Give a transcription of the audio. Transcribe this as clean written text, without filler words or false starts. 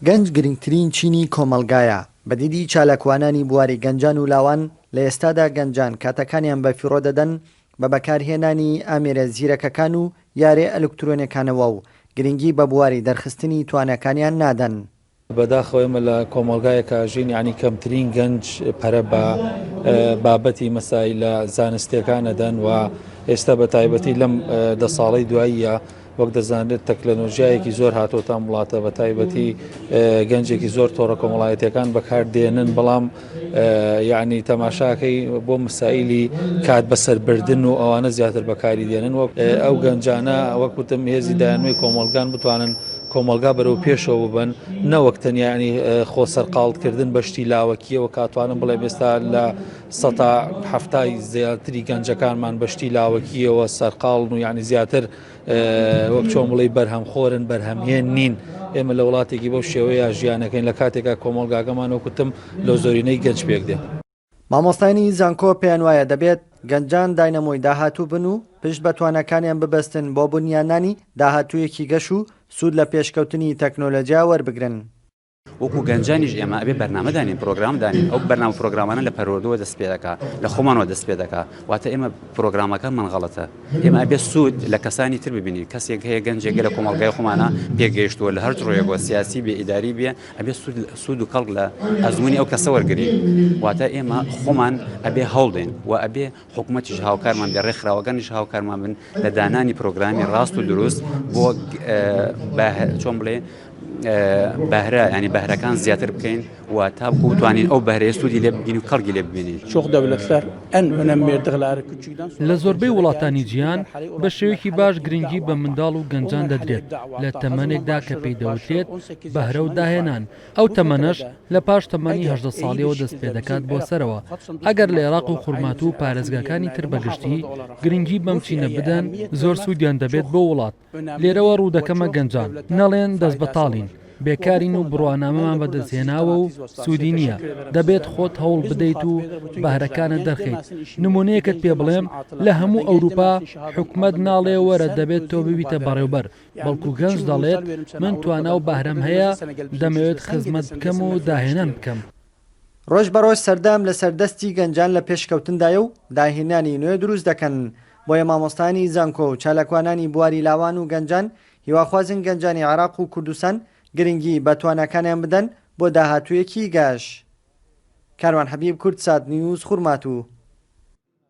گەنج گرنگترین چینی کۆمەڵگایە، بە دیدی چالاکوانانی بواری گەنجان و لاوان، لە ئێستادا گەنجان کاتەکانیان بەفیڕۆ دەدەن بە بەکارهێنانی ئامێرە زیرەکەکان و یارێ ئەلکترۆنیەکانەوە و گرنگی بە بواری دەرخستنی تواناکانیان نادەن. بەداخەوە ئێمە لە کۆمەڵگایەکا ژین یانی کەمترین گەنج پەرە بە بابەتی مەسایلە زانستیەکان ئەدەن و ئێستا بە تایبەتی لەم دە ساڵەی دواییە وەک دەزانرێت تەکلەنۆژیایەکی زۆر هاتۆتە ئەم وڵاتە بە تایبەتی گەنجێکی زۆر تۆڕە کۆمەڵایەتەکان بەکار دێنن بەڵام یعنی تەماشاکەی بۆ مسائلی کات بەسەربردن و ئەوانە زیاتر بەکاری دێنن وەک ئەو گەنجانە وەک وتم هێزی دایانوەی کۆمەڵگان بتوانن کۆمەڵگا بەرەو پێشەوە ببەن نەوەک تەنیا ینی خۆ سەرقاڵکردن بە شتی لاوەکیەوە کاتوانم بڵێ ئێستا لە سەتا حەفتای زیاتری گەنجەکانمان بە شتی لاوەکیەوە سەرقاڵن و یعنی زیاتر وەک چۆن بڵێی بەرهەمخۆرن بەرهەمهێن نین ئێمە لە وڵاتێکی بەو شێوەیە ژیانەکەین لە کاتێکا کۆمەڵگاکەمان وەکوتم لە زۆرینەی گەنج پێک دێ. مامۆستایانی زانکۆ پێیانوایە دەبێت گەنجان داینەمۆی داهاتوو بن و پشت بە تواناکانیان ببەستن بۆ بنیاننانی داهاتوویەکی گەش و سوود لە پێشکەوتنی تەکنۆلۆجیا وەربگرن. وەکو گەنجانیش ئێمە ئەبێ بەرنامە دانێین، پرۆگرام دانێین، ئەو بەرنامە پرۆگرامانە لە پەروەردەوە دەست پێ دەکا، لە خۆمانەوە دەست پێ دەکا، واتە ئێمە پرۆگرامەکانمان غەڵەتە، ئێمە ئەبێ سوود لە کەسانی تر ببینین، کەسێک هەیە گەنجێکە لە کۆمەڵگای خۆمانە پێگەیشتووە لە هەر ڕوویەکەوە سیاسی بێ ئیداری بێ، ئەبێ سوود سوود و کەڵک لە ئەزموونی ئەو کەسە وەرگرین، واتە ئێمە خۆمان ئەبێ هەوڵدەین و ئەبێ حکومەتیش هاوکارمان بێ، ڕێکخراوەکانیش هاوکارمان بن لە دانانی پرۆگرامی ڕاست و دروست بۆ چۆن بڵێ بەهرە ینی بەهرەکان زیاتر بکەین و تاکو بتوانین ئەو بەهرەیە سوودی لێ بگین و کەڵکی لێ ببینین. Çok devletler en önem verdikleri küçükten sonra لە زۆربەی وڵاتانی جیهان بە شێوەیەکی باش گرنگی بە منداڵ و گەنجان دەدرێت لە تەمەنێکدا کە پێی دەوترێت بەهرە و داهێنان، ئەو تەمەنەش لە پاش تەمەنی 18 ساڵیەوە دەست پێدەکات بۆ سەرەوە، ئەگەر لە ئێراق و خورماتوو و پارێزگاکانی تر بە گشتی گرنگی بەم چینە بدەن زۆر سوودیان دەبێت بۆ وڵات. لێرەوە ڕوودەکەمە گەنجان، نەڵێن دەستبەتاڵین، بێکارین و بڕوانامەمان بەدەستهێناوە و سوودی نییە، دەبێت خۆت هەوڵ بدەیت و بەهرەکانت دەرخەیت، نموونەیەکت پێ بڵێم، لە هەموو ئەوروپا حکومەت ناڵێ وەرە دەبێت تۆ ببیتە بەڕێوبەر، بەڵکو گەنج دەڵێت من توانا و بەهرەم هەیە دەمەوێت خزمەت بکەم و داهێنان بکەم. ڕۆژ بە ڕۆژ سەردەم لەسەر دەستی گەنجان لە پێشکەوتندایە و داهێنانی نوێ دروست دەکەن، بۆیە مامۆستایانی زانکۆ و چالاکوانانی بواری لاوان و گەنجان هیواخوازن گەنجانی عێراق و کوردستان گرنگی بە تواناکانیان بدەن بۆ داهاتوویەکی گەش. کاروان حەبیب، کوردسات نیوز، خورماتوو.